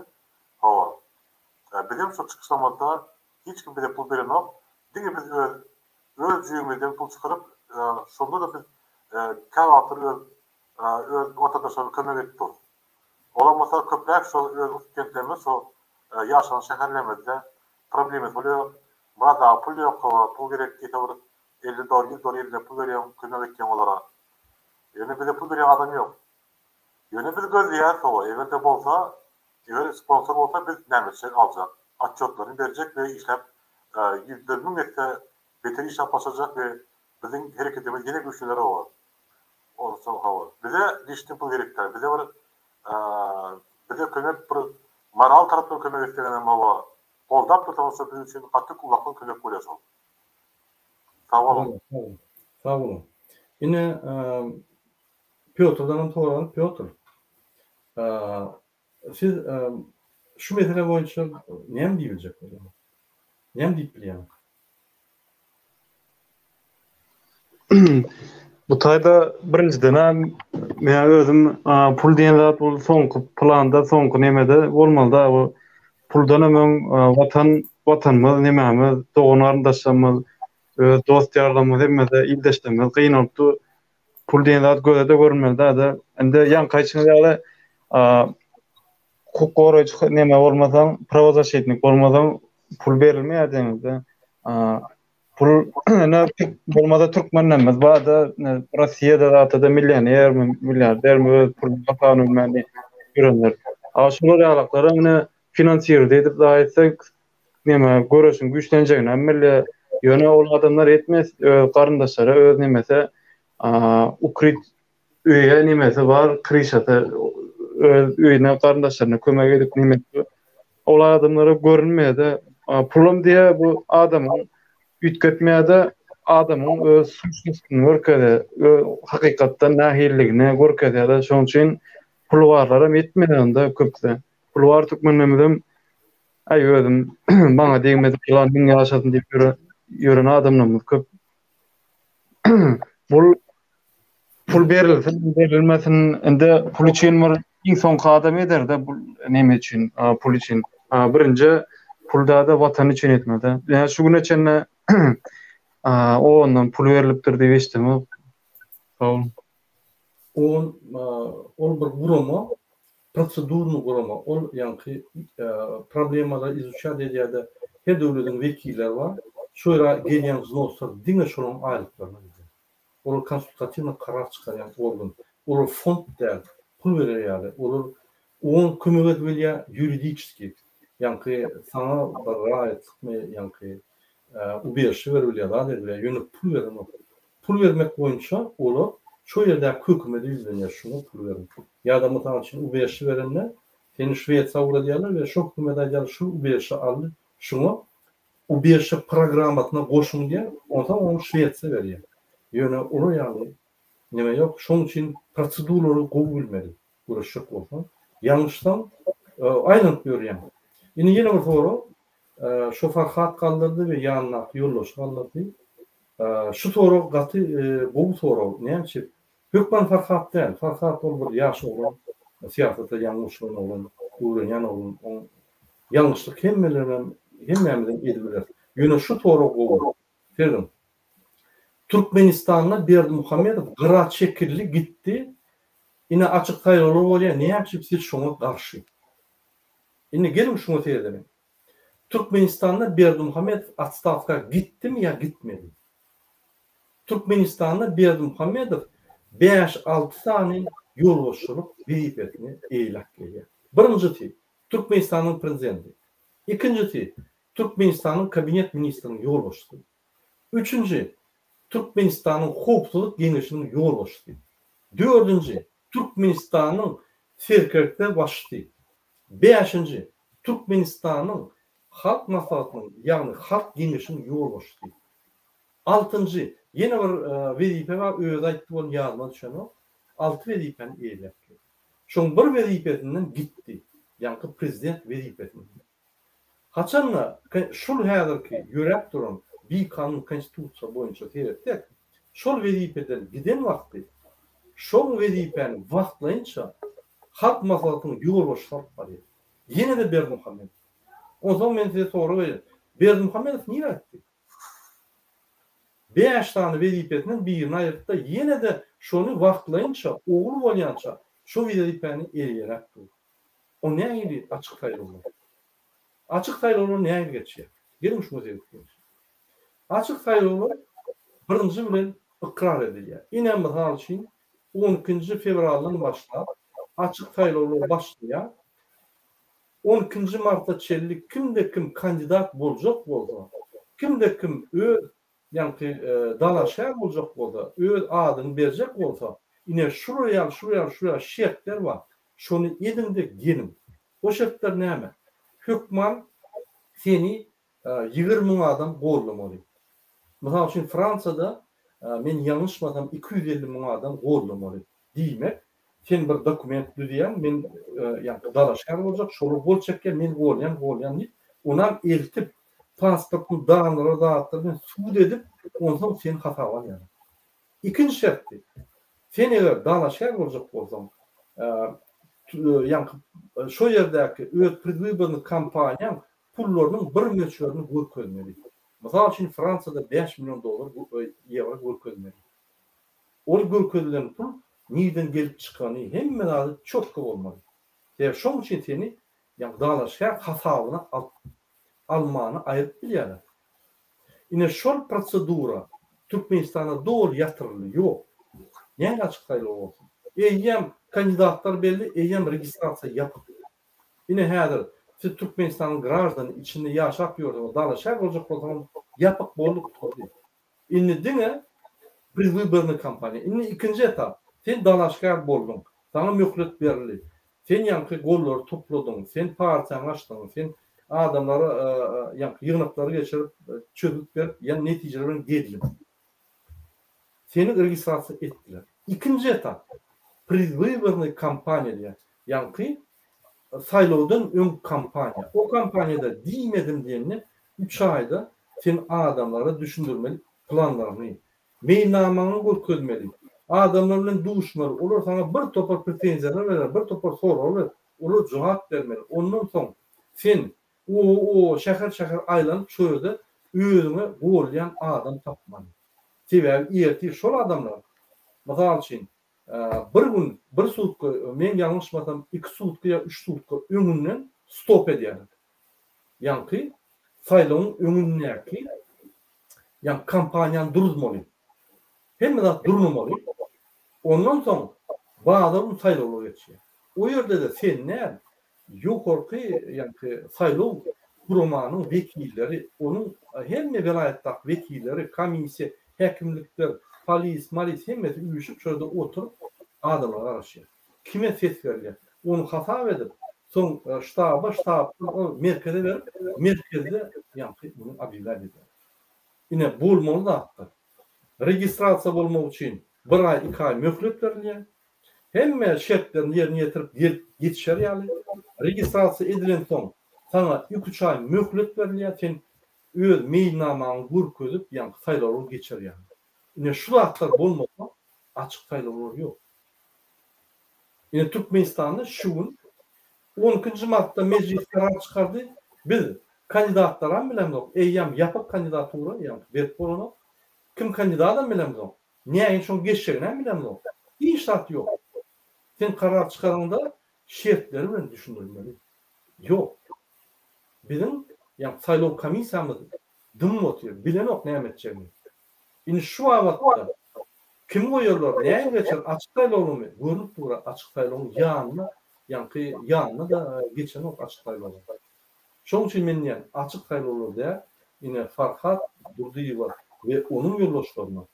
Hawa. Bizem şol çykyşlarymyzda hiç kim bize pul berenok. Diňe biz öz öz jübimizden pul çykaryp şonda-da biz käwagtlar öz öz watandaşlaryna kömek edip durus. Olam bolsa köpräk şo öz kentlerimiz şo ýaşaýan şäherlerimizde problemasy bolýar. Myrat aga pul ýok hawa pul gerek diýse bir 50 dollar 100 dollar eline pul berýäň kömek etýäň olara. Ýöne bize pul berýän adam ýok. Ýöne biz gözleýäris hawa egerde bolsa eger sponsor bolsa biz näme etjek aljak otçotlaryny berjek we işläp ýüzden müň esse beter işläp başlajak we biziň hereketimiz ýene güýçlener hawa. Onsoň hawa. Bize lişni pul gerek däl. Bize bir bize kömek bir moral tarapdan kömek etseňizem hawa goldap dursaňyz şo biziň üçin gaty ullakan kömek bolýar şol. Sag boluň. Sag boluň. Ine Pýotrdan hem soralyň Pýotr. Siz şu mesele boýunça näme diýip biljek bolýaňyz? Näme diýip bilýäňiz? Bu taýda birinjiden-ä men özüm pul diýen zat bul soňky planda, soňky nemede bolmaly-da bu puldanam öň watan, watanymyz, nemämiz, dogan-garyndaşlarymyz, öz dost-ýarlarymyz hemmesi ildeşlerimiz gynalyp dur. Pul diýen zat göze-de görünmeli däl-de. Indi ýaňky aýtşyňyz ýaly hukuk goraýjy neme bolmasaň, prawozaşitnik bolmasaň pul berilmeýär diýeňizde. Pul ine bolmasa türkmenlerimiz barda Rossiýada zatda millionermi, milliardermi öz puluny hasabyny bilmän ýörenler. A şular ýalaklara ine finansirowat edip zat etsek neme göreşiň güýçlenjegini hem bilýär. Ýöne ol adamlar etmez, öz garyndaşlary, öz nemesi ukryt öýe nemesi bar, kryşasy öz öýüne garyndaşlaryna kömek edip neme ol adamlara görünmeýär-de. Pulam diýýär bu adamyň üýtgetmeýär-de, adamyň öz suşnostyny görkezýär, öz hakykatdan nähililigini görkezýär-de. Şonuň üçin puly barlaram etmeýär onda köpüsi. Puly bar türkmenlerimizem Aý özüm maňa degmedik ýylan müň ýaşasyn diýip ýören adamlarymyz köp. Bul pul berilsin, berilmesin, indi pul üçin bir iň soňky adam eder-de bu neme üçin, pul üçin. Birinji pul däde watan üçin etmeli. Ýa şu güne çenli ondan pul berlipdir diýip eşitdimok. Sag boluň. Ol ol bir gurama Prosedurny gurama, ol ýaňky problemalary izuçat edýärde, her döwlediň wekilleri bar, şo ýere gelýän wznoslar diňe şolaryň aýlyklaryna gidýär. Olar konsultatiwny karar çykarýan organ. Olar fond däl, pul berer ýaly. Olar on kömek edip bilýär ýuridiçeskiý, ýaňky saňa bir raýatlykmy, ýaňky ubežişe berip bilýär, zat edip bilýär, ýöne pul berenok. Pul bermek boýunça olar şo ýerdäki hökümede ýüzlenýär, şuňa pul beriň. Ýa-da mysal üçin ubežişe berende seni Şwesiýa ugradýarlar we şo hökümet aýdýar şu ubežişe aldy, şuňa ubežişe programmasyna goşuň diýýär, onsoň ony Şwesiýa berýär. Ýöne olar ýaly neme ýok. Şonuň üçin proseduralary gowy bilmeli göreşjek bolsaň. Ýalňyşsaň aýlanyp ýörýäň. Indi ýene bir sorag. Şo Farhat galdyrdy we ýanyndaky ýoldaşy galdyrdy. Şu sorag gaty gowy sorag. Näme üçin? Hökman Farhat däl. Farhat ol bir ýaş oglan, syýasata ýaňy goşulan oglan, öwrenýän oglan. Oň ýalňyşlyk hemmelerem, hemmämizem edibileris. Ýöne şu sorag gowy. Serediň. Türkmenistanda Berdimuhamedow gyra çekildi, gitdi. Ine açyk saýlawlar bolýar. Näme üçin siz şoňa garşy? Indi geliň şuňa seredeliň. Türkmenistanda Berdimuhamedow otstawka gitdimi ýa gitmedi? Türkmenistanda Berdimuhamedow bäş-alty sany ýolbaşçylyk wezipesini eýläp gelýär. Birinjisi, Türkmenistanyň prezidenti. Ikinjisi, Türkmenistanyň Kabinet ministriniň ýolbaşçysy. Üçünji, Türkmenistanyň Howpsuzlyk geňeşiniň ýolbaşçysy. Dördünji, Türkmenistanyň Serkerde başysy. Bäşinji, Türkmenistanyň Halk Maslahatynyň, ýagny Halk Geňeşiniň ýolbaşçysy. Altynjy, ýene bir wezipe bar, özi aýtdy, ol ýadyma düşenok. Alty wezipäni eýeläp geldi. Şoň bir wezipesinden gitdi, ýaňky prezident wezipesinden. Haçan-da şul häzirki ýöräp duran bikanun konstitusiýa boýunça seretsek, şol wezipeden giden wagty şol wezipäni wagtlaýynça Halk Maslahatynyň ýolbaşçysy alyp barýar. Ýene-de Berdimuhamedow. Onsoň men size sorag berýän, Berdimuhamedow nirä gitdi? Bäş sany wezipesinden birini aýyrtda ýene-de şony wagtlaýynça ogly bolýança şo wezipäni eýeläp dur. O nähili açyk saýlawlar? Açyk saýlawlar nähili geçýär? Geliň şuňa seredip göreliň. Açyk saýlawlar birinji bilen ykrar edilýär. Ine mysal üçin on ikinji fewraldan başlap açyk saýlawlar başlaýar. On ikinji marta çenli kimde kim kandidat boljak bolsa. Kimde kim öz ýaňky dalaşgär boljak bolsa, öz adyny berjek bolsa, ine şular ýaly, şular ýaly, şular ýaly şertler bar. Şony ediň-de geliň. O şertler näme? Hökman seni 20 müň adam gollamaly. Mysal üçin Fransiýada men ýalňyşmasam 250 müň adam gollamaly. Diýmek, sen bir dokument düzýäň, men ýaňky dalaşgär boljak, şolar gol çekýär, men golýan, golýan diýip, onam eltip, pasportyny danlara zatlar bilen subut edip, onsoň seni hasaba alýarlar. Ikinji şertdi, sen eger dalaşgär boljak bolsaň, ýaňky şo ýerdäki öz predwybornyý kampaniýaň pullarynyň bir möçberini görkezmeli. Mysal üçin, Fransiýada 5 million dollar, ýewro görkezmeli. Ol görkezilen pul nirden gelip çykany hemme zady çotko bolmaly. Sebäbi şoň üçin seni ýa dalaşgär hasabyna alyp almany aýryp bilýärler. Ine şol prosedura Türkmenistanda doly ýatyryldy ýok. Nähili açyk saýlaw bolsun. Eýýäm kandidatlar belli eýýäm registrasiýa ýapyk. Ine häzir siz Türkmenistanyň graždany içinde ýaşap ýörseňiz dalaşgär boljak bolsaňyz ýapyk boldy gutardy. Indi diňe predwybornyý kampaniýa. Indi ikinji etap. Sen dalaşgär bolduň. Saňa möhlet berildi. Sen ýaňky gollary topladyň. Sen partiýaňy açdyň. Sen adamlara ýaňky ýygnaklary geçirip, çözgüt berip, ýa netijeler bilen geldiň. Seni registrasiýa etdiler. Ikinji etap. Predwybornyý kampaniýa diýýär. Ýaňky saýlawdan öň kampaniýa. O kampaniýada diýmedim diýende üç aýda sen adamlara düşündirmeli planlaryňy, meýilnamaňy görkezmeli, adamlar bilen duşmaly, olar saňa bir topar pretenziýalar berer, bir topar soraglar berer, olara jogap bermeli. Ondan soň sen oba-oba, şäher-şäher aýlanyp şo ýerde özüňe golýan adam tapmaly. Sebäbi ertir şol adamlar, mysal üçin, bir gün, bir sutka, men ýalňyşmasam, iki sutka ýa üç sutka öňünden stop edýärler. Ýaňky saýlawyň öňündäki ýaňky kampaniýany duruzmaly. Hemme zat durnamaly. Ondan soň bazar gün saýlawlar geçýär. O ýerde-de sen däl, ýokarky ýaňky saýlaw guramanyň wekilleri, onuň hemme welaýatdaky wekilleri, komissiýa, häkimlikler, polis, malis hemmesi üýşüp şo ýerde oturyp adamlara garaşýar. Kime ses berilýär? Ony hasap edip, soň ştaba, ştabdan ol merkeze berip, merkezde ýaňky muny obýewlýat edýär. Ine, bolmaly zatlar. Registrasiýa bolmak üçin bir aý, iki aý möhlet berilýär. Hemme şertlerini ýerine ýetirip gelip ýetişer ýaly. Registrasiýa edilensoň, saňa iki-üç aý möhlet berilýär, sen öz meýilnamaňy görkezip, ýaňky saýlawlary geçer ýaly. Ine, şu zatlar bolmasa, açyk saýlawlar ýok. Ine Türkmenistanda şu gün on ikinji martda mejlis karar çykardy, biz kandidatlaram bilemzok, eýýäm ýapyk kandidatura, ýagny berip bolanok, kim kandidadam bilemzok, näin şoň geçjeginem bilemzok, hiç zat ýok. Sen karar çykaraňda şertleri bilen düşündirmeli. Ýok. Biziň ýagny saýlaw komissiýamyz dymyp otyr, bilenok näme etjegini. Indi şu babatda kimi goýarlar, näme geçer, açyk saýlawlymy? Görnüp dur, açyk saýlawyň ýanyna, ýaňky ýanyna-da geçenok açyk saýlawlar. Şonuň üçin men diýýän, açyk saýlawlar däl, ine Farhat Durdyýewa we onuň ýoldaşlaryna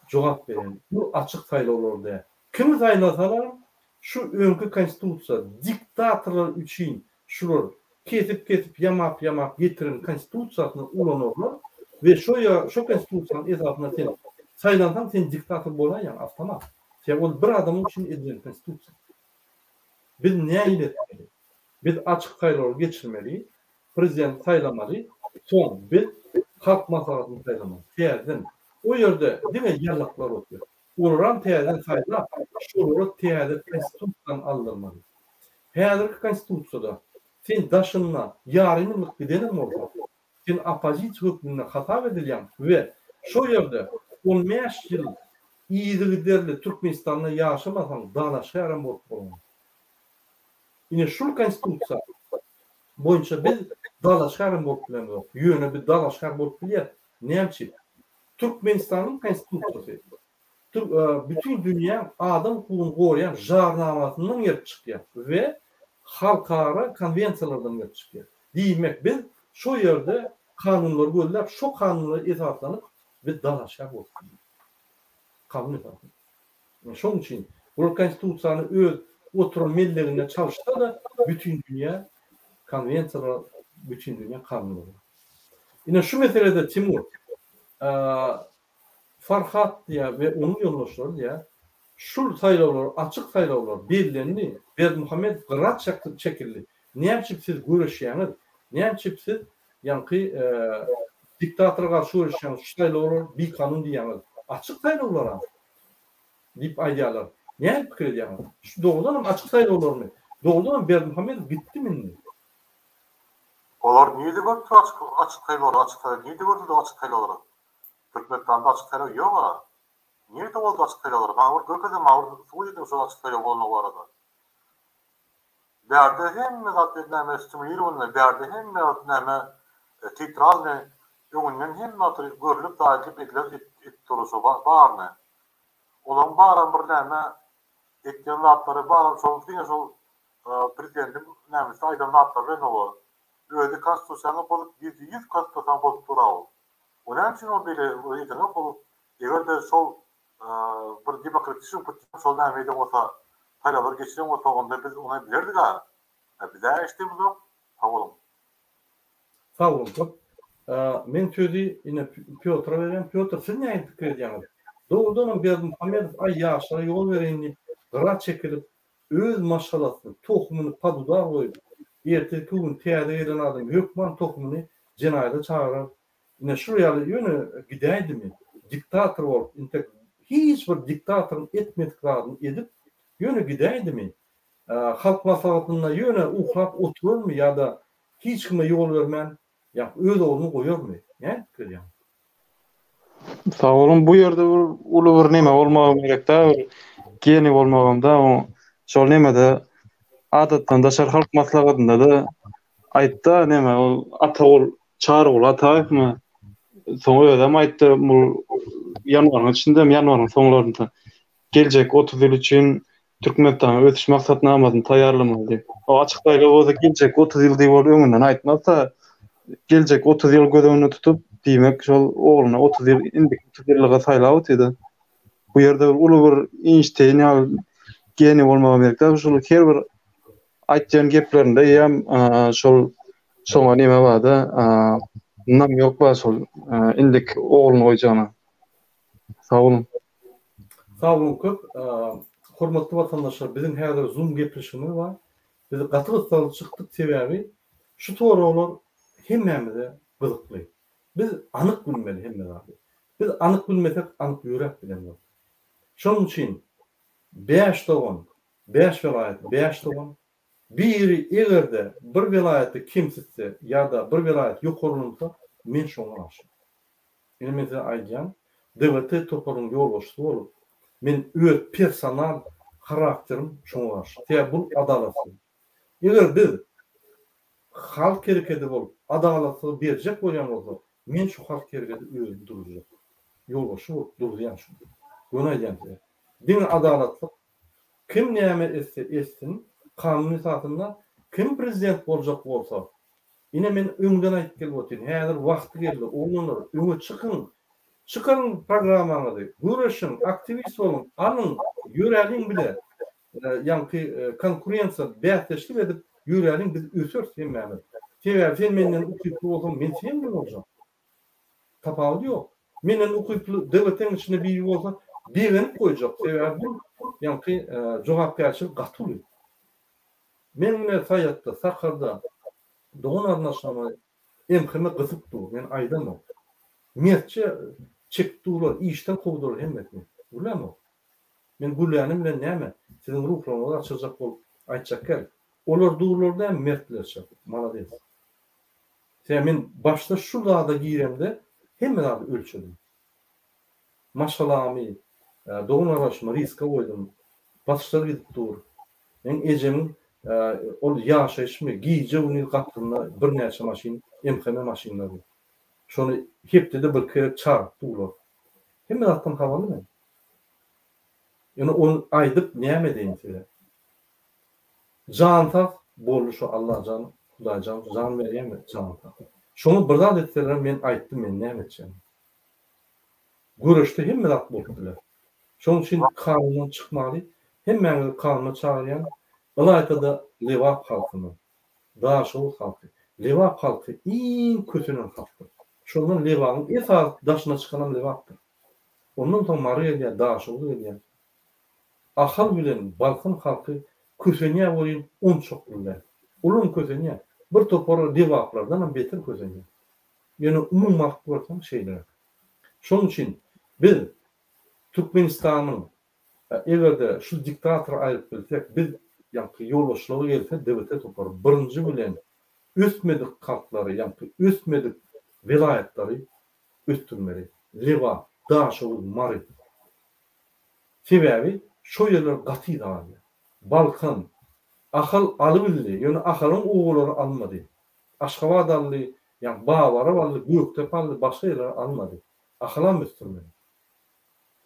jogap berýän, bu açyk saýlawlar däl. Kimi saýlasalaram, şu öňki konstitusiýa diktatorlar üçin şular kesip-kesip, ýamap-ýamap getiren konstitusiýasyny ulanarlar we şo ýa şo konstitusiýanyň esasynda sen saýlansaň sen diktator bolaýýaň awtomat. Sebäbi ol bir adamyň üçin edilen konstitusiýa. Biz nähili etmeli? Biz açyk saýlawlary geçirmeli, prezidenti saýlamaly, soň biz Halk Maslahatyny saýlamaly. Täzeden. O ýerde diňe ýallaklar otyr. Olaram täzeden saýlap, şolara täze konstitusiýany aldyrmaly. Häzirki konstitusiýada sen daşynda ýarym ýyllyk gidenem bolsaň, sen oppozisiýa hökmünde hasap edilýäň we şo ýerde 15 ýyl yzygiderli Türkmenistanda ýaşamasaň dalaşgärem bolup bolanok. Ine şul konstitusiýa boýunça biz dalaşgärem bolup bilemzok. Ýöne biz dalaşgär bolup bilýäs. Näme üçin? Türkmenistanyň Konstitusiýasy bütin dünýäň adam hukugyny goraýan jarnamasyndan gelip çykýar we halkara konwensiýalardan gelip çykýar. Diýmek, biz şo ýerde Kanunlary gözläp, şo kanunlara esaslanyp biz dalaşgär bolup bildik. Kanun esasynda. Şonuň üçin bular konstitusiýany öz oturan melleginde çalyşsa-da, bütindünýä konwensiýalar, bütindünýä kanunlary bar. Ine şu meselede Timur, Farhat diýýär we onuň ýoldaşlary diýýär, şul saýlawlar açyk saýlawlar bellendi, Berdimuhamedow gyra çekildi. Näme üçin siz göreşýäňiz? Näme üçin siz ýaňky diktatora garşy göreşýäňiz, şu saýlawlar bikanun diýýäňiz? Açyk saýlawlar-a diýip aýdýarlar. Näme pikir edýäňiz? Şu dogrudanam açyk saýlawlarmy? Dogrudanam Berdimuhamedow gitdimi indi? Olar nirde görüpdir açyk açyk saýlawlary açyk saýlaw nirde görüldi açyk saýlawlary? Türkmenistanda açyk saýlaw ýoga. Nirde boldy açyk saýlawlar? Maňa bir görkeziň maňa bir subut ediň şol açyk saýlaw bolanlygy barada. Bärde hemme zat näme stimulirowanyý bärde hemme zat näme teatralnyý öňünden hemme zat görlüp zat edilip edilen edip duruşy baryny. Olaryň baram bir näme etýän zatlary baram şol diňe şol prezidentiň nämesi aýdan zatlary bilen oba. Özi konstitusiýany bozup 100% konstitusiýany bozup dur-a ol. O näme üçin ol beýle edenok ol eger-de şol bir demokratiki put şol näme eden bolsa saýlawlar geçiren bolsa onda biz ony bilerdik-a. Biz-ä eşidemizok. Sag boluň. Sag boluň köp. Men sözi ine Pýotra berýän. Pýotr siz nähili pikir edýäňiz? Dogrudanam Berdimuhamedow aý ýaşlara ýol bereýin diýip gyra çekilip öz maşgalasyny, tohumyny pod udar goýup, ertirki gün täze gelen adam hökman tohumyny jenaýata çagyrar. Ine şul ýaly ýöne gidäýdimi? Diktator bolup intek hiç bir diktatoryň etmedik zadyny edip ýöne gidäýdimi? Halk maslahatynda ýöne uklap oturarmy ýa-da hiç kime ýol bermän ýa öz ogluny goýarmy? Näme pikir edýäňiz? Sag boluň. Bu ýerde bir uly bir neme bolmagam gerekdä, bir geniý bolmagam da, o şol nemede adatdan daşary halk maslahatynda-da aýtda neme ol Atagul Çarygul Ataýewmi? Soň özem aýtdy, bu ýanwaryň içindemi, ýanwaryň soňlarynda geljek 30 ýyl üçin Türkmenistanyň ösüş maksatnamasyny taýýarlamaly diýip. O açyk saýlaw bolsa geljek 30 ýyl diýip ol öňünden aýtmazsa, geljek 30 ýyl göz öňünde tutup, diýmek şol ogluna 30 ýyl indiki 30 ýyllyga saýlap otyrdy. Bu ýerde bir uly bir Einstein ýaly geniý bolmagy gerek däl. Şol her bir aýtýan geplerinde eýýäm şol şoňa neme barda, ynam ýok bar şol indiki ogluny goýjagyna. Sag boluň. Sag boluň köp. Hormatly watandaşlar biziň häzir zoom gepleşigimiz bar. Biz gaty gyssagly çykdyk sebäbi şu soraglar hemmämize gyzykly. Biz anyk bilmeli hemme zady. Biz anyk bilmesek anyk ýöräp bilemzok. Şonuň üçin bäş dogan, bäş welaýat bäş dogan. Biri egerde bir welaýaty kemsitse ýa-da bir welaýat ýokarlansa men şoňa garşy. Ine men size aýdýan, DWT toparynyň ýolbaşçysy bolup, men öz personal harakterim şoňa garşy. Sebäbi bul adalatsyzlyk. Eger biz halk herekedi bolup, adalatsyzlygy berjek bolýan bolsak, men şu halk herekedi özüm duruzjak. Ýolbaşçy bolup duruzýan şuny. Göni aýdýan size. Diňe adalatlyk, kim näme etse etsin, kanun esasynda kim prezident boljak bolsa, Ine men öňden aýdyp gelip otyryn, häzir wagty geldi, oglanlar, öňe çykyň, çykaryň programmaňyzy, göreşiň, aktiwist boluň, alyň, ýöräliň bile, ýaňky konkurensiýa, bäsdeşlik edip ýöräliň, biz öseris hemmämiz. Sebäbi sen menden ukyply bolsaň, men sen bilen boljak. Tapawudy ýok. Menden ukyply DWT-niň içinde biri bolsa, begenip goýjak, sebäbi bu ýaňky jogapkärçilik gaty uly. Men ine Saýatda, Sakarda dogan garyndaşlaryma MHM gysyp dur, men aýdamok. Mertçe çekip durlar, işden kowdular hemmesini. Gürlämok. Men gürlänim bilen näme, siziň ruhlaryňyzy gaçyrjak bolup aýtjak däl. Olar durlar dämi mertlerçe, malades. Sebäbi men başda şu zada giremde hemme zady ölçedim. Maşgalamy, dogan-gardaşymy riska goýdum. Basyşlar gidip dur. Meň ejemiň ol ýaşaýşymy, gije-gündiz gapysynda birnäçe maşyn, MHM maşynlary. Şony hepdede birki gezek çagyryp durlar. Hemme zatdan habarly men. Ýöne ony aýdyp näme edeýin size? Jan sag boldy şu Allajan Hudaýjan jan berýämi jan sag. Şoňa bir zat etseler men aýtdym men näme etjegimi. Göreşde hemme zat bolup biler. Şonuň üçin kanundan çykmaly. Hemmäňizi kanuna çagyrýan. Ylaýta-da Lebap halkyny, Daşoguz halky. Lebap halky iň kösenen halkdyr. Şondan Lebabyň esasy daşyna çykanam Lebapdyr. Ondan soň Mary gelýär, Daşoguz gelýär. Ahal bilen Balkan halky kösenýär welin onçakly däl. Olam kösenýär. Bir topary lebaplardanam beter kösenýär. Ýöne umumy alyp görseň şeýleräk. Şonuň üçin biz Türkmenistanyň eger-de şu diktatory aýryp bilsek, biz ýaňky ýolbaşçylyga gelse DWT topary birinji bilen ösmedik halklary, ýaňky ösmedik welaýatlary ösdürmeli. Lebap, Daşoguz, Mary. Sebäbi şo ýerler gaty yza galýar. Balkan, Ahal alybildi, ýöne Ahalyň obalary almady. Aşgabat aldy, ýa Babarap aldy, Gökdepe aldy, başga ýerleri almady. Ahalam ösdürmeli.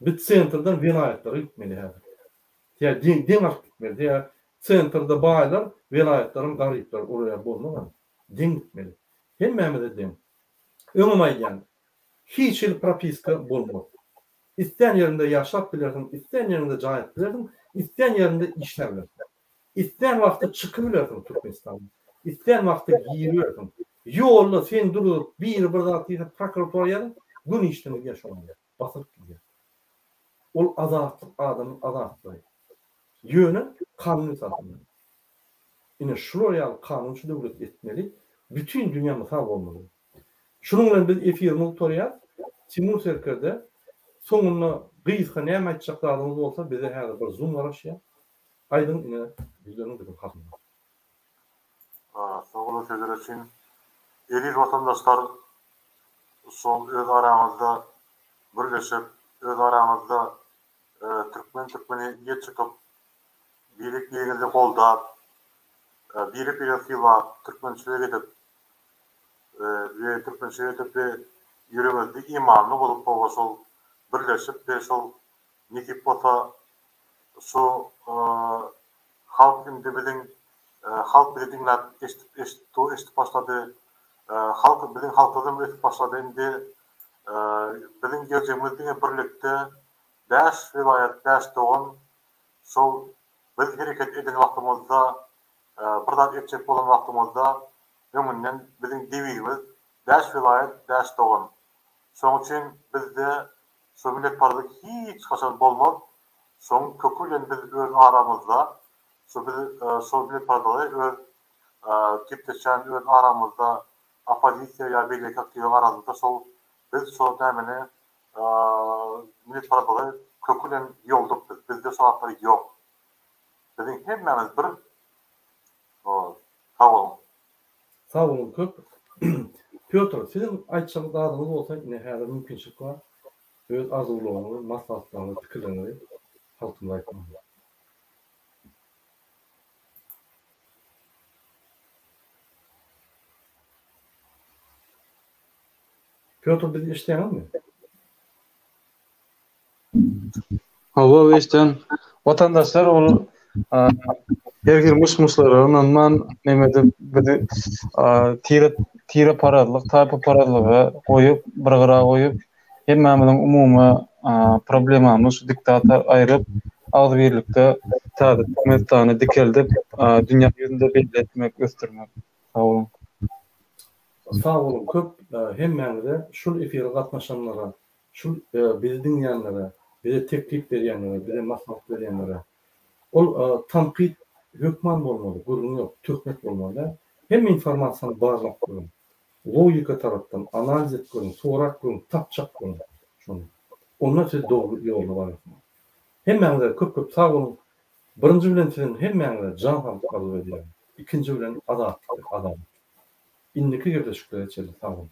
Biz sentrden welaýatlara gitmeli häzir. Ýa deň deň alyp gitmeli. Ýa sentrde baýlar, welaýatlaryň garyplary olar ýaly bolmaz ony. Deň gitmeli. Hemmämize deň. Öňem aýdýan, hiç hili propiska bolmaz. Islän ýeriňde ýaşap bilersiň, islän ýeriňde jaý alyp bilersiň, islän ýeriňde işläp bilersiň. Islän wagty çykybilersiň Türkmenistandan. Islän wagty giribersiň. Ýolda seni durzup biri bir zat diýse prokuratura ýazyň, göni işden gidýär şoň bilen. Basylyp gidýär. Ol azatlyk adamyň azatlygy. Ýöne kanun esasynda. Ine şular ýaly kanunçy döwlet etmeli, bütin dünýä mysal bolmaly. Şunuň bilen biz efirimizi gutarýas. Timur serkerde, soňunda gysga näme aýtjak zadyňyz bolsa bize häzir bir zoom garaşýar. Aýdyň ine ýüzleniň biziň halkymyza. Sag boluň sözler üçin. Eziz watandaşlar şol öz araňyzda birleşip öz araňyzda türkmen türkmeni ýe çykyp birek biriňizi goldap birek biriňizi sylap türkmençilik edip we türkmençilik edip we ýüregiňizde imanly bolup hawa şol birleşip we şol nesip bolsa şu halk indi biziň halk bizi diňläp eşidip eşidip başlady halk biziň halkymyzam ösüp başlady indi biziň geljegimiz diňe birlikde bäş welaýat bäş dogan şol biz hereket eden wagtymyzda bir zat etjek bolan wagtymyzda öňünden biziň dewizimiz bäş welaýat bäş dogan. Şoň üçin bizde şo milletparazlyk hiç haçan bolmaz. Şoň köki bilen biz öz aramyzda şo biz şo milletparazlygy öz gepleşýän öz aramyzda oppozisiýa ýa beýleki aktiwleriň arasynda şol biz şo nämeni milletparazlygy köki bilen ýolduk biz. Bizde şo zatlar ýok. Biziň hemmämiz bir Sag boluň. Sag boluň köp. Pýotr, siziň aýtjak zadyňyz bolsa ine häzir mümkinçilik bar. Öz arzuwlaryňyzy, maslahatlaryňyzy, pikirleriňizi halkymyza aýtmaga. Pýotr bizi eşidýäňizmi? Hawa, eşden. Watandaşlar ol her hili myş-myşlara ynanman, neme edip bizi tire tireparazlyk, taýpaparazlyga goýup, bir gyra goýup, hemmämiziň umumy problemamyz şu diktator aýryp, agzybirlikde täze Türkmenistany dikeldip, dünýä ýüzünde belli etmek, ösdürmek. Sag boluň. Sag boluň köp hemmäňize şul efire gatnaşanlara Şul bizi diňleýänlere, bize teklip berýänlere, bize maslahat berýänlere. Ol tankyt hökman bolmaly, gürrüň ýok, töhmet bolmaly däl. Hemme informasiýany barlap görüň. Logika tarapdan analiz edip görüň, sorap görüň, tapjak boluň şony. Onda siz dogry ýolda bararsyňyz. Hemmäňize köp köp sag boluň. Birinji bilen siziň hemmäňize jan saglyk arzuw edýärin. Ikinji bilen azatlyk we adalat. Indiki gepleşiklere çenli sag boluň.